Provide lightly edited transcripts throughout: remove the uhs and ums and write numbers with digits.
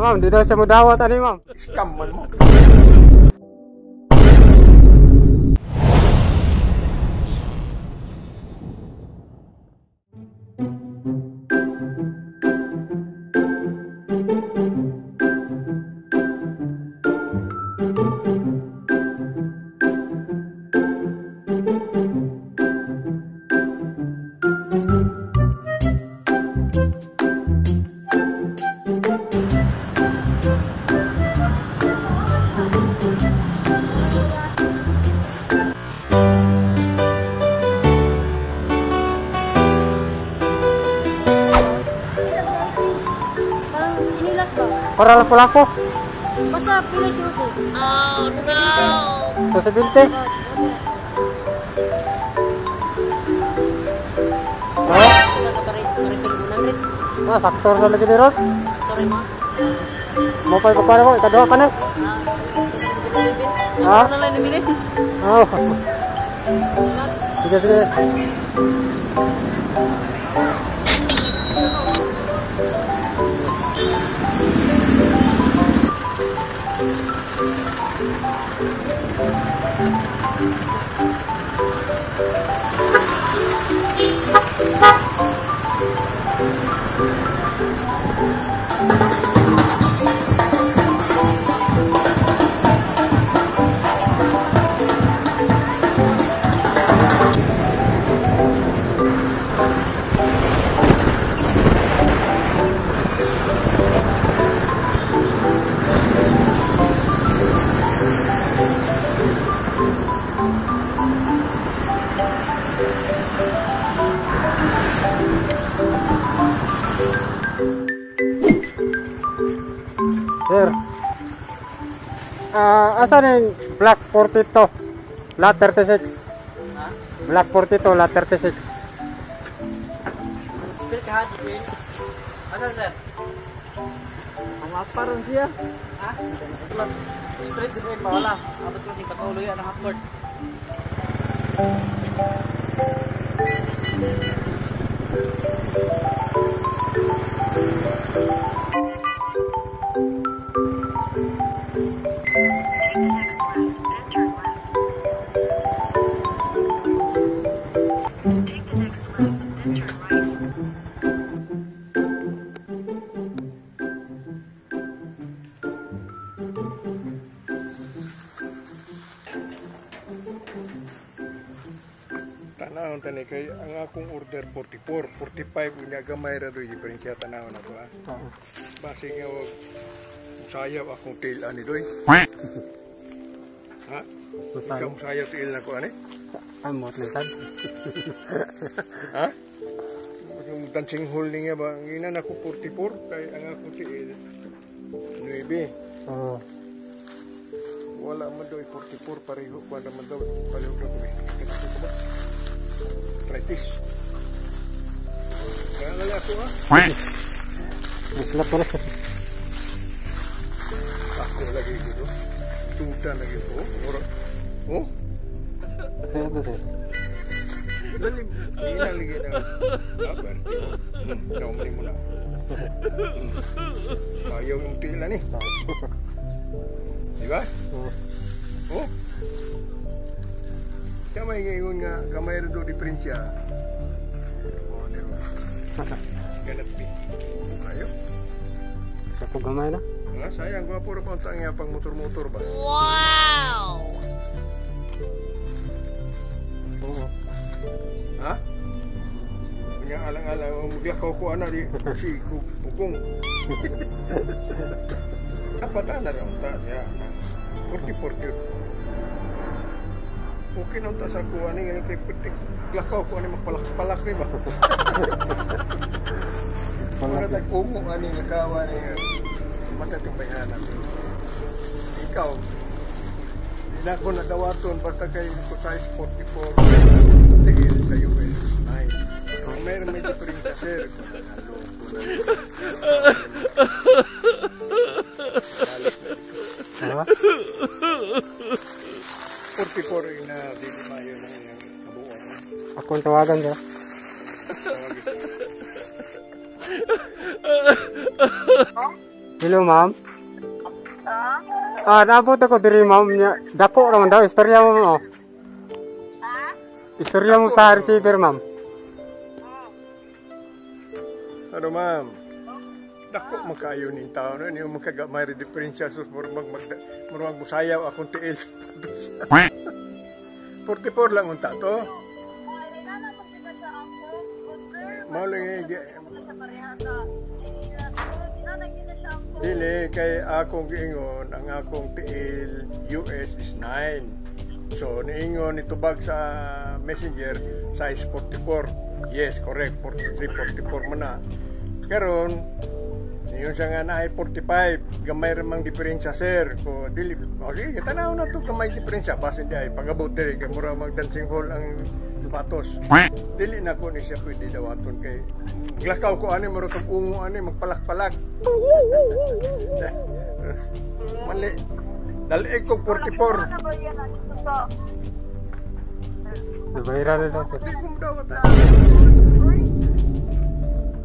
Ma'am, di daw siya mudawat ani, ma'am. Scam man mo. Para lapo-lapo. Basta pili si Uti. Oh no! 270. Oh, sakto na lagi dito. Sakto rin mo. Mo pa ipapara mo, ikaduha pa na. Ha? Oh. Sige, sige. Sir, asan yung Black 42? Lot 36. Ha? Black 42, lot 36. Sir, kahat, sir. Asan, sir? Ang aparon siya. Ha? Straight din rin, pawala. Abot ko siyang pagkaulo yan ang half court. Take the next left, then turn left. Take the next left, then turn right. Tanahon tani kay ang akong order 44, 45 unya gamay ra doy diferensya tanahon na to ha. Base nga og sayaw akong tail ani doy. Ha? Ikaw sayaw tail nako ani? Amot lisan. Ha? Yung dancing hall niya ba? Ang ina nako 44 kay ang akong tail 9. Oo. Wala man doy 44 pareho pa naman daw palihog na kami. Sakit ba? Arthritis. Kaya nga ako ha? Maslap ko na. Ako lagi dito. Tuta lagi ko. Oh? Kaya ito sir. Dali. Hindi lagi na. Dabar. Naumani mo na. Ayaw yung tila ni. Di ba? Oh? Kamay ngayon nga, kamay rin doon diferensya. Oh, nero. Ganap bi. Ayo. Ako gamay na. Ah, sayang, gwapo rin pa ang pang motor-motor ba? Wow! Oo. Ha? Nga alang-alang, maglakaw ko ana di si pugong. Dapat ana raw ta siya. 44 cute. Okay na ta sa kuha ni kay putik lakaw ko ani magpalak-palak ni ba. Wala tag ungo ani lakaw ani mata tumbayhanan. Ikaw di na ko nadawaton basta kay ko size 44 tigil sa US 9. Meron may diferensya sir. Ha? 44 na dili mayo na iyang kabuuan. Akong tawagan siya. Tawagin. Hello, ma'am. Ah, naabot ako diri, ma'am. Dako raman daw istorya mo, ma'am. Istorya mo sa receiver, ma'am. Ano, ma'am? Dako man kaayo ning tao no, niyo man kagamay ra diferensya sus murag murag musayaw akong tiil sa patos. 44 lang unta to. Mao lang dili kay akong giingon ang akong tiil US is 9. So niingon nitubag sa messenger size 44. Yes, correct, 43, 44 man na. Karon niyon siya nga naay 45, gamay ra mang diferensya sir. Ko dili, o sige, tanaw na to gamay diferensya basin di ay pagabot diri kay mura mag dancing hall ang sapatos. Dili na ko ni siya pwede dawaton kay glakaw ko ani mura kag ungo ani magpalak-palak. Mali. Dali ko 44. Nabahiran na daw, sir. Di ko dawat.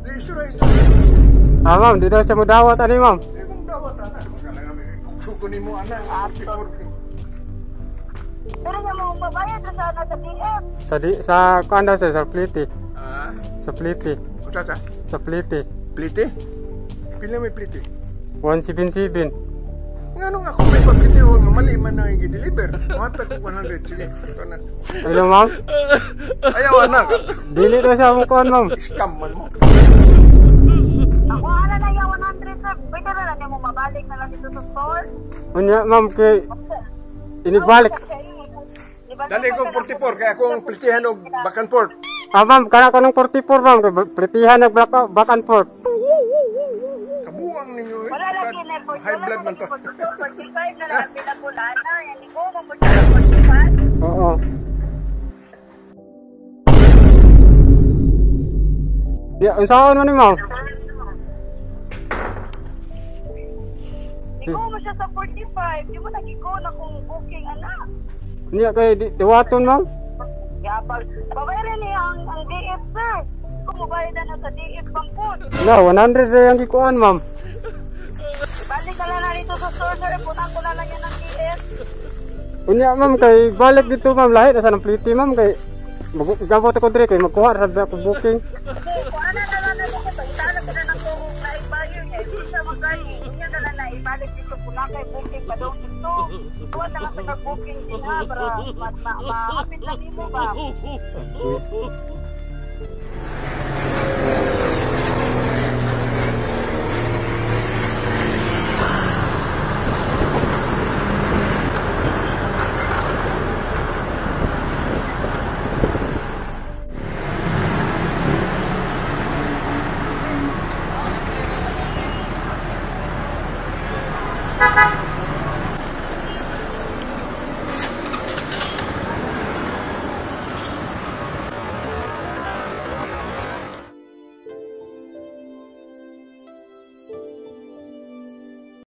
Di istorya istorya. Ah, ma'am, di daw siya mudawat ani, ma'am. Di ko dawat ana. Kugsuko nimo ana 44. Pero nga mo mabayad na sana sa DF. Sa di sa kuan daw, sir, sa pliti. Ah, Sa pliti. unsa ta? Sa pliti. Pliti? Pila may pliti? 177. Nganong ako may paplitihon nga mali man na yung gi-deliver. Muhatag ko 100 sige. Ito na. Hello, ma'am. Ayaw anak. Dili daw siya mo kuan, ma'am. Scam man mo. Ako ana na yung 100 sir. Pwede na lang mo mabalik na lang dito sa store. Unya, ma'am, kay inibalik. Dali ko 44 kaya akong plitihan og back and forth. Ah, ma'am, kana ko ng 44, ma'am. Kay plitihan nag back and forth. Kabuang ninyo eh. Wala lagi na High blood man to. 45 na lang pinapula na. Yan ko mo 45. Oo. Ya, unsaon man ni, ma'am? Ikaw mo siya sa 45. Di mo nag-go na kung booking anak. Niya kay diwaton, ma'am. Yabag. Babayaran niya ang DF sir. Kung mabayad na sa DF pangput. Na, 100 ra yung gikuan, ma'am. Balik ka lang na dito sa store sir. Punan ko na lang yan ng DF. Unya, ma'am, kay balik dito, ma'am. Lahi na sa ng pliti, ma'am, kay magabot ako diri kay magkuha ra sa ako booking. Kung ano na lang na dito, pagitala ko na ng kung na-buyer niya. Hindi siya magkaya. Hindi na lang na ibalik dito kung na kay booking pa daw dito. Kuha na lang sa nag-booking din ha para ma-apit na mo ba.